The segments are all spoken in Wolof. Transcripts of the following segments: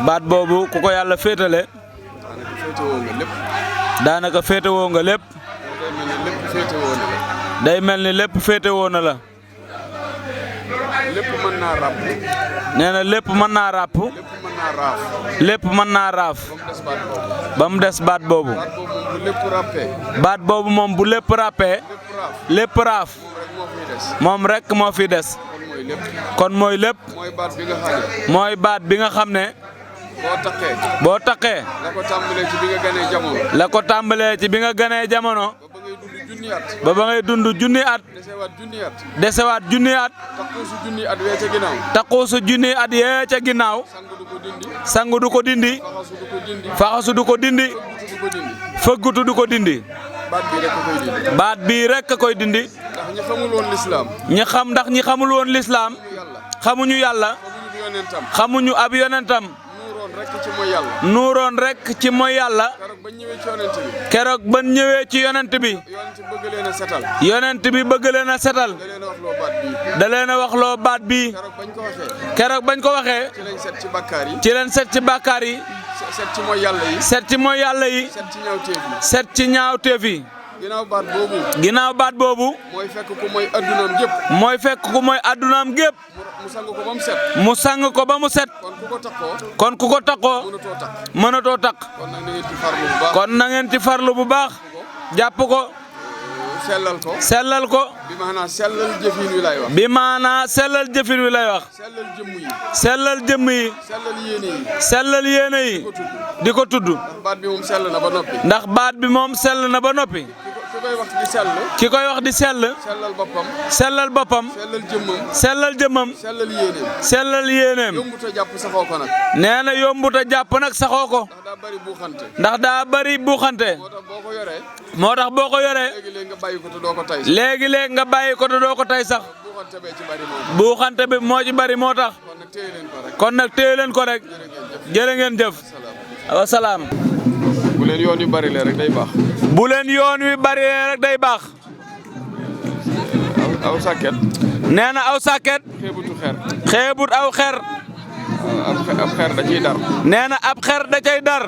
baat boobu ku ko yàlla féetale daanaka féetewoo nga lépp day mel ni lépp féetewoo na la lépp mën naa ràpp nee na lépp mën naa ràpp lépp mën naa raaf ba mu des baat boobu baat boobu moom bu lépp ràppee lépp raaf moom rek moo fi des kon mooy lépp mooy baat bi nga xam ne boo taqee la ko tàmbalee ci bi nga ganee jamono ba ba ngay dund junni at desewaat junni at taquusu junni at yee ca ginnaaw sangu du ko dindi faxasu du ko dindi fëggutu du ko dindi baat bii rek a koy dindi ñi xamul woon lislaam xamuñu yàlla xamuñu ab yonentam nuuroon rek ci mooy yàlla. keroog bañ ñëwee ci yonent bi. yonent bi bëgg leen a setal. da leen a waxloo baat bi. keroog bañ ko waxee. ci leen set ci bàkkaar yi. set ci mooy yàlla yi. set ci mooy yàlla yi. set ci ñaawteef yi. ginnaaw baat boobu. mooy fekk ku mooy addunaam gépp. mooy fekk ku mooy addunaam gépp. mu sang ko ba mu set. mu sang ko ba mu set. kon ku ko takkoo. mënatoo takk. kon na ngeen ci farlu bu baax. jàpp ko. sellal ko. sellal ko. bi maanaa sellal jëfin wi lay wax. bi maanaa sellal jëfin wi lay wax. sellal jëmm yi. sellal jëmm yi. sellal yéene yi. sellal yéene yi. di ko tudd. ndax baat bi moom sell na ba noppi. ndax baat bi moom sell na ba noppi. ki koy wax di sell. ki koy wax di sell. sellal boppam. sellal boppam. sellal jëmmam. sellal jëmmam. sellal yéeneem. sellal yéeneem. yombut a jàpp saxoo ko nag. nee na yombut a jàpp nag saxoo ko. ndax daa bari buuxante. ndax daa bari buuxante. moo tax boo ko yoree. moo tax boo ko yoree. léegi-léegi nga bàyyi ko te doo ko tay. léegi-léegi nga bàyyi ko te doo ko tay sax. buuxante bee ci bari moo. buuxante bi moo ci bari moo tax. kon nag téye leen ko rek. kon nag téye leen ko rek. jërë ngeen jëf. wa salaam. bu leen yoon yu bari lee rek day baax. bu leen yoon wi bari rek day baax. aw sàkket. nee na aw sàkket. xeebutu xeer. xeebut aw xer. ab xeer da ciy dar. nee na ab xer da cay dar.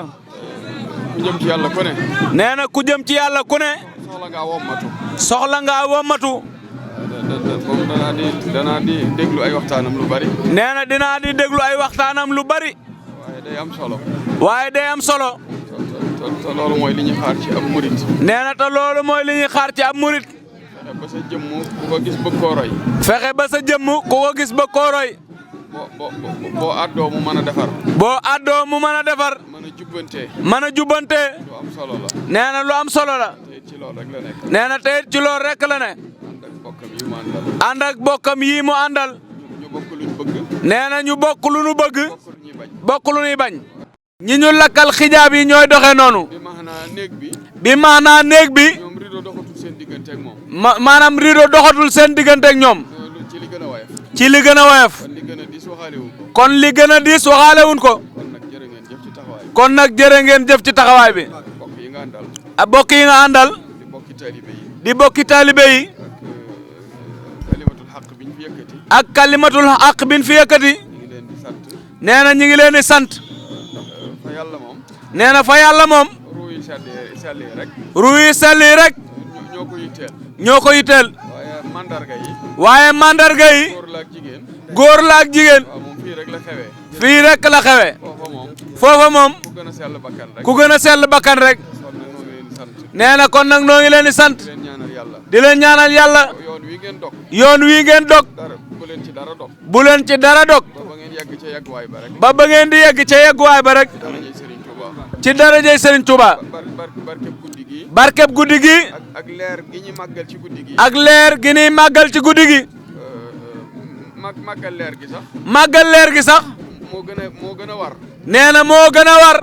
ku jëm ci yàlla ku ne. nee na ku jëm ci yàlla ku ne. soxla ngaa wommatu. soxla ngaa wommatu. moom danaa di déglu ay waxtaanam lu bari. nee na dinaa di déglu ay waxtaanam lu bari. waaye day am solo. waaye day am solo. te loolu mooy li ñuy xaar ci ab murit. nee na te loolu mooy li ñuy xaar ci ab murit. fexe ba sa jëmm ku ko gis bëgg koo roy. fexe ba sa jëmm ku ko gis bëgg koo roy. boo àddoo mu mën a defar. boo àddoo mu mën a defar. mën a jubbantee. mën a jubbantee. lu am solo la. nee na lu am solo la. te ci loolu rek la nekk. nee na te ci loolu rek la ne. ànd ak bokkam yi mu àndal. ñu bokk luñ bëgg. nee na ñu bokk lu ñu bëgg. bokk lu ñuy bañ. bokk lu ñuy bañ. ñi ñu lakkal xijaab yi ñooy doxee noonu. bi maanaa néeg bi. bi maanaa néeg bi. ñoom rido doxatul seen diggante ak moom. maanaam rido doxatul seen diggante ak ñoom. ci li gën a woyof. ci li gën a woyof. kon li gën a diis waxaale wu ko. kon li gën a diis waxaale wuñ ko. kon nag jërë ngeen jëf ci taxawaay. kon nag jërë ngeen jëf ci taxawaay bi. bokk yi nga àndal. a bokk yi nga àndal. di bokki taalibe yi. di bokki taalibe yi. kalimatul xaq biñ fi yëkkati. ak kalimatul xaq biñ fi yëkkati. ñu ngi leen di sant. nee na ñu ngi leen di sant. fa yàlla moom. nee na fa yàlla moom. ruu yi sell yi rek. ruu yi sell yi rek. ñoo ko yitteel. ñoo ko yitteel. waaye mandarga yi. waaye mandarga yi. góor la ak jigéen. góor la ak jigéen. waaw moom fii rek la xewee. fii rek la xewee. foofa moom. foofa moom. ku gën a sell bakkan rek. ku gën a sell bakkan rek. kon nag noo ngi leen di sant. nee na kon nag noo ngi leen di sant. di leen ñaanal yàlla. di leen ñaanal yàlla. yoon wi ngeen dog. yoon wii ngeen dog. dara bu leen ci dara dog. bu leen ci dara dog. ba ngeen yegg ca yegguwaay ba rek. ba ngeen di yegg ca yegguwaay ba rek. darajay Serigne Touba. ci darajay Serigne Touba. barkeb guddi gi. barkeb guddi gi. ak leer gi ñuy màggal ci guddi gi. ak leer gi ñuy màggal ci guddi gi. màggal leer gi sax. màggal leer gi sax. moo gën a war. nee na moo gën a war.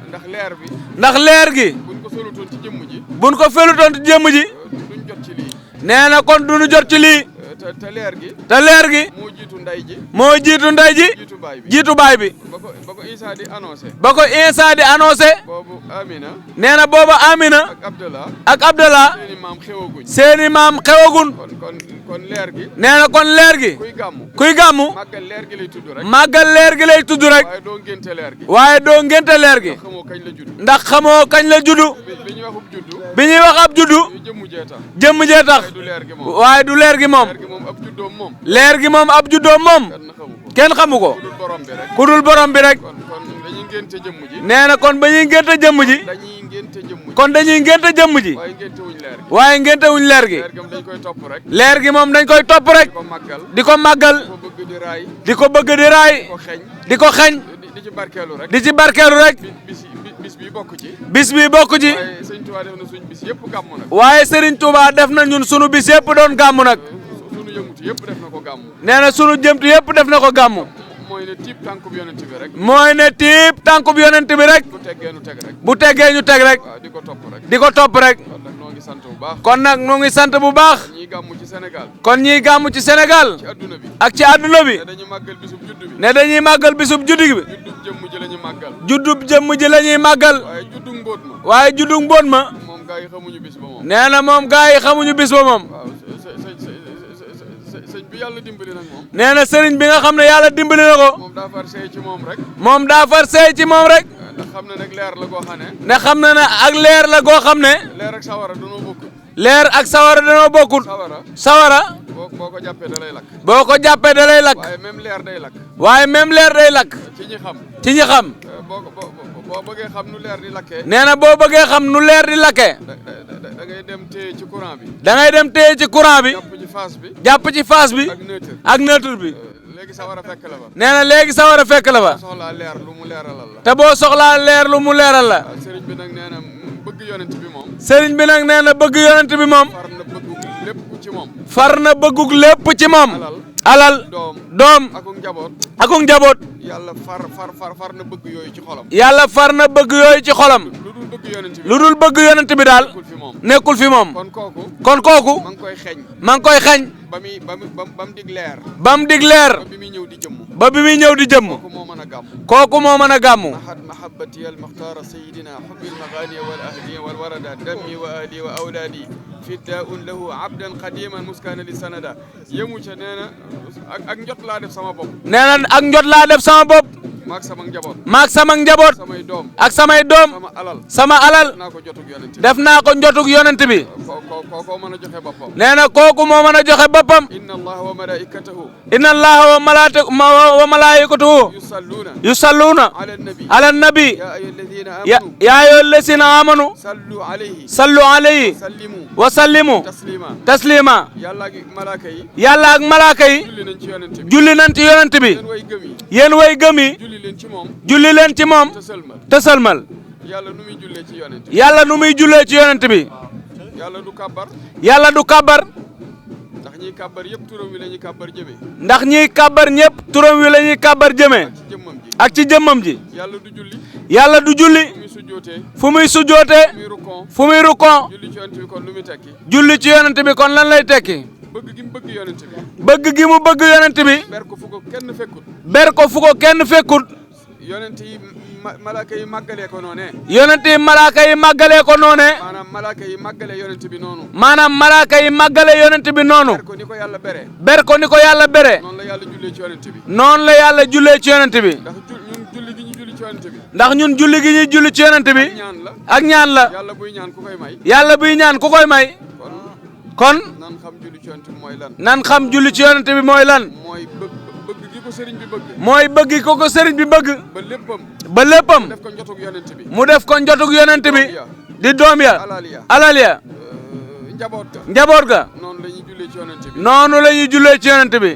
ndax leer bi. ndax leer gi. buñ ko solutoon ci jëmm ji. buñ ko felutoon ci jëmm ji. duñ jot ci lii. nee na kon duñu jot ci lii. te leer gi. te leer gi. moo jiitu nday ji. moo jiitu nday ji. jiitu baay bi. jiitu baay bi. ba ko Isa di annoncé. ba ko Isa di annoncé. boobu Amina. nee na booba Amina. ak Abdallah. ak Abdallah. seeni maam xewaguñ. seeni maam xewagun. kon leer gi. nee na kon leer gi. kuy gàmmu. kuy gàmmu. màggal leer gi lay tudd rek. màggal leer gi lay tudd rek. waaye doo ngénte leer gi. waaye doo ngénte leer gi. ndax xamoo kañ la judd. ndax xamoo kañ la juddu. bi ñuy waxub juddu. bi ñuy wax ab juddu. jëmmu jee tax. jëmm jee tax. waaye du leer gi moom. waaye du leer gi moom. leer gi moom ab juddoom moom. leer gi moom ab juddoom moom. kenn xamu ko. kenn xamu ko. ku dul borom bi rek. ku dul borom bi rek. kon dañuy ngénte jëmm ji. nee na kon ba ñuy ngénte jëmm ji. dañuy ngénte jëmm ji. kon dañuy ngénte jëmm ji. waaye ngénte wuñ leer gi. waaye ngénte wuñ leer gi. leer gi moom dañ koy topp rek. leer gi moom dañ koy topp rek. di ko màggal. di ko màggal. di ko bëgg di raay. di ko bëgg di raay. di ko xeeñ. di ko xeñ. di ci barkeelu rek. di ci barkeelu rek. bis bi bokk ci. bis bi bokk ci. waaye Sëriñ Touba def na suñ bis yëpp gàmmu nag. waaye Serigne Touba def na ñun sunu bis yëpp doon gàmmu nag. sunu yëngutu yëpp def na ko gàmmu. nee na sunu jëmtu yëpp def na ko gàmmu. mooy ne tiib tànkub yonent bi rek. mooy ne tiib tànkub yonent bi rek. bu teggee ñu teg rek. bu teggee ñu teg rek. waaw di ko topp rek. di ko topp rek. kon nag noo ngi sant bu baax. kon nag noo ngi sant bu baax. ñiy gàmmu ci Sénégal. kon ñiy gàmmu ci Sénégal. ci adduna bi. ak ci adduna bi. ne dañuy màggal bisub juddu bi. ne dañuy màggal bisub juddu bi. juddub jëmm màggal. juddub jëmm ji la ñuy màggal. waaye juddu mbóot ma. waaye juddu mbóot ma. moom gaa yi xamuñu bis ba moom. nee na moom gaa yi xamuñu bis ba moom. waaw sëñ bi yàlla dimbali nag moom. nee na sëriñ bi nga xam ne yàlla dimbali na ko. moom daa far seey ci moom rek. moom daa far seey ci moom rek. ndax xam na nag leer la goo xam ne. ne xam na ne ak leer la goo xam ne. leer ak sawara danoo bokk. leer ak sawara danoo bokkul. sawara. boo ko jàppee da lay lakk. boo ko jàppee da lay lakk. waaye même leer day lakk. waaye même leer day lakk. ci ñi xam. ci ñi xam. boo bëggee xam nu leer di lakkee. nee na boo bëggee xam nu leer di lakkee. da ngay dem téye ci courant bi. da ngay dem téye ci courant bi. jàpp ci phase bi. jàpp ci phase bi. ak neutre. ak neutre bi. léegi sawara fekk la fa. nee na léegi sawara fekk la fa. boo soxlaa leer lu mu leeralal la. te boo soxlaa leer lu mu leeral la. sëriñ bi nag nee na bëgg yonent bi moom. sëriñ bi nag nee na bëgg yonent bi moom. far na bëggug lépp ci moom. far na bëggug lépp ci moom. alal doom akuk njaboot. akuk njaboot. yàlla far na bëgg yooyu ci xolam. yàlla far na bëgg yooyu ci xolam. lu dul bëgg yonent bi. lu dul bëgg yonent bi daal. nekkul fi moom. kon kooku. ma ngi koy xeeñ. ma ngi koy xeeñ. ba mu dig leer. ba mu dig leer. ba bi muy ñëw di jëmm. ba bi muy ñëw di jëmm. kooku moo mën a gàmm. kooku moo mën a gàmmu. mahad mahabbati al muxtaara sayidina hubbil maghani wal ahliya wal warada dammi wa ahli wa awlaadi fiddaun lahu abdan qadiman muskana li sanada yemu ca nee na ak njot laa def sama bopp. nee na ak njot laa def sama bopp. maak sama njaboot. maak sama njaboot. samay doom. ak samay doom. sama alal. sama alal. def naa ko jotug yonent bi. def naa ko njotug yonent bi. kookoo mën a joxe boppam. nee na kooku moo mën a joxe boppam. inna allaha wa malaikatahu. inna allaha wa malaikatahu. yusalluuna. ala nabi. ya ayyuha alladhina amanu. sallu alayhi. wa sallimu. taslima. yàlla ak malaaka yi. yàlla ak malaaka yi. julli nañ ci yonent bi. yéen way gëm yi. julli leen ci moom. te sëlmal. yàlla nu muy jullee ci yonent bi. yàlla nu muy jullee ci yonent bi. yàlla du kàbbar. yàlla du kàbbar. ndax ñiy kàbbar yëpp turam wi la ñuy kàbbar jëmee. ndax ñiy kàbbar ñëpp turam wi la ñuy kàbbar jëmee. ak ci jëmmam ji. yàlla du julli. yàlla du julli. fu muy sujjootee. fu muy rukkon. julli ci yonent bi kon lu muy tekki. julli ci yonent bi kon lan lay tekki. bëgg gi mu bëgg yonent bi. bëgg gi mu bëgg yonent bi. ber ko fu ko kenn fekkut. ber ko fu ko kenn fekkut. yonent yi malaaka yi màggalee ko noonee. yonent yi malaaka yi màggalee ko noonee. maanaam malaaka yi màggalee yonent bi noonu. maanaam malaaka yi màggalee yonent bi noonu. ber ko ni ko yàlla beree. ber ko ni ko yàlla beree. noonu la yàlla jullee ci yonent bi. noonu la yàlla jullee ci yonent bi. ndax ñun julli gi ñu julli ci yonent bi. ndax ñun julli gi ñuy julli ci yonent bi. ak ñaan la. yàlla buy ñaan ku koy may. yàlla buy ñaan ku koy may. kon. nan xam julli ci yonent bi mooy lan. nan xam julli ci yonent bi mooy lan. mooy bëgg gi ko sëriñ bi bëgg. mooy bëgg ko sëriñ bi bëgg. ba léppam. ba léppam. mu def ko njotug yonent bi. mu def ko njotug yonent bi. di doom ya. alal ya. njaboot ga. noonu la ñuy jullee ci yonent bi. noonu la ñuy jullee ci yonent bi.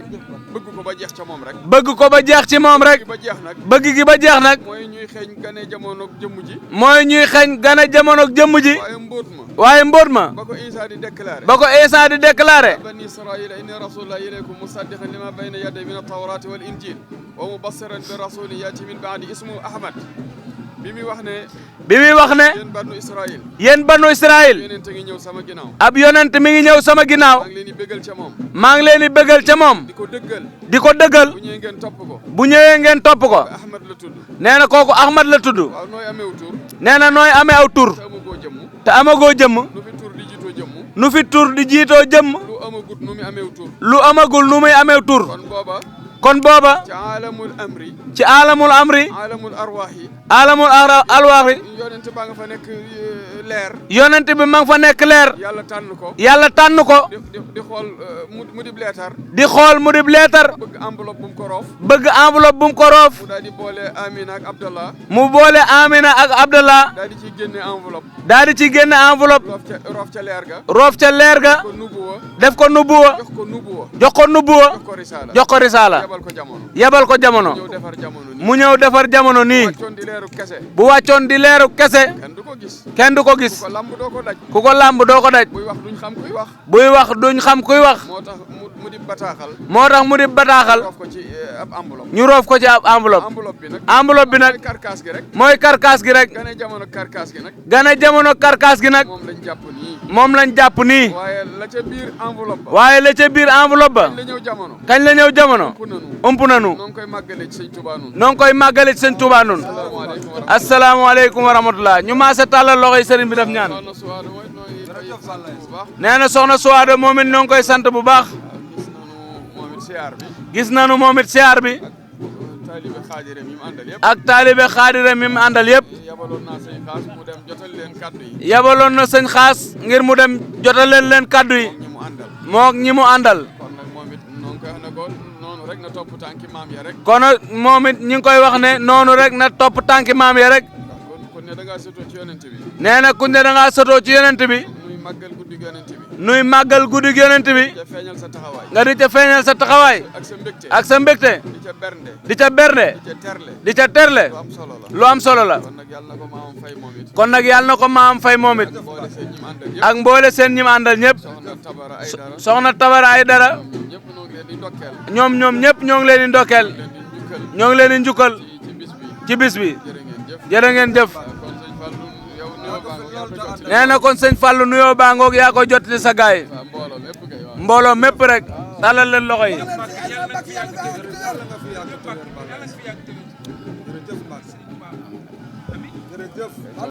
bëgg ko ba jeex ca moom rek. bëgg ko ba jeex ci moom rek. bëgg gi ba jeex nag. mooy ñuy xeeñ gane jamono jëmm ji. mooy ñuy xeeñ gane jamono jëmm ji. waaye mbóot ma. waaye mbóot ma. ba ko Isa di déclaré. ba ko Isa di déclaré. bani israila inni rasulullah ilaykum musaddiqan lima bayna yaday min at-tawrati wal injil wa mubassiran bi rasulin yati min ba'di ismu ahmad bi muy wax ne. yéen banu Israël. yéen banu Israël. yonent ngi ñëw sama ginnaaw. ab yonent mi ngi ñëw sama ginnaaw. maa ngi leen di bëggal ca moom. maa ngi leen di bëggal ca moom. di ko dëggal. di ko dëggal. bu ñëwee ngeen topp ko. bu ñëwee ngeen topp ko. Ahmad la tudd. nee na kooku Ahmad la tudd. waaw nooy amee aw tur. nee na nooy amee aw tur. te amagoo jëmm. te amagoo jëmm. nu fi tur di jiitoo jëmm. nu fi tur di jiitoo jëmm. lu amagut nu muy amee tur. lu amagul nu muy amee tur. kon booba. ci aalamul amri. ci aalamul amri. aalamul arwaahi. aalamul alwaaxi. yonent ba nga fa nekk leer. yonent bi ma nga fa nekk leer. yàlla tànn ko. yàlla tànn ko. di xool mu dib leetar. di xool mu dib leetar. bëgg enveloppe bu mu ko roof. bëgg enveloppe bu mu ko roof. mu daal di boole Amina ak Abdallah. mu boole Amina ak Abdallah. daal di ciy génne enveloppe. daal di ci génne enveloppe. roof ca leer ga. roof ca leer ga. def ko nubuwa. jox ko nubuwa. jox ko nubuwa. jox ko risaala. yabal ko jamono. yabal ko jamono. mu ñëw defar jamono nii. bu wàccoon di leeru kese. kenn du ko gis. kenn du ko gis. ku ko lamb doo ko daj. ku ko lamb doo ko daj. buy wax duñ xam kuy wax. buy wax duñ xam kuy wax. moo tax mu di bataaxal. moo tax mu di bataaxal. roof ko ci ab enveloppe. ñu roof ko ci ab enveloppe. enveloppe bi nag. mooy karkaas gi rek. mooy karkaas gi rek. gane jamono karkaas gi nag. gane jamono karkaas gi nag. moom lañ jàpp nii. moom lañ jàpp nii. waaye la ca biir enveloppe ba. waaye la ca biir enveloppe ba. kañ la ñëw jamono. kañ la ñëw jamono. ëmp nanu. noo ngi koy màggale ci sëñ Touba nun. noo ngi koy màggale ci sëñ Touba nun. asalaamaaleykum wa rahmatulah ñu maase tàllal loxo yi sëriñ bi def ñaan. nee na soxna Suwaado moom it ñoo ngi koy sant bu baax. gis nañu moom it siyaar bi. ak taalibe xaadire mi mu àndal yëpp. yabaloon na sëñ xaas ngir mu dem jotaleel leen kaddu yi. moog ñi mu àndal. kon moom it ñi ngi koy wax ne noonu rek na topp tànki maam ya rek. nee na ku ne da ngaa sotoo ci yonent bi. nuy màggal guddi yonent bi. nga di ca feeñal sa taxawaay. ak sa mbégte. di ca bernde. di ca terle. lu am solo la. kon nag yàlla na ko maam fay moom it. ak mboole seen ñi mu àndal ñëpp. soxna Tabara Aydara. ñoom ñëpp ñoo ngi leen di ndokkeel. ñoo ngi leen di njukkal. ci bis bi. jërë ngeen jëf. nee na kon sëñ Fallou nuyoo baa ngoog yaa ko jot ci sa gaay mbooloo mépp rek talal leen loxo yi.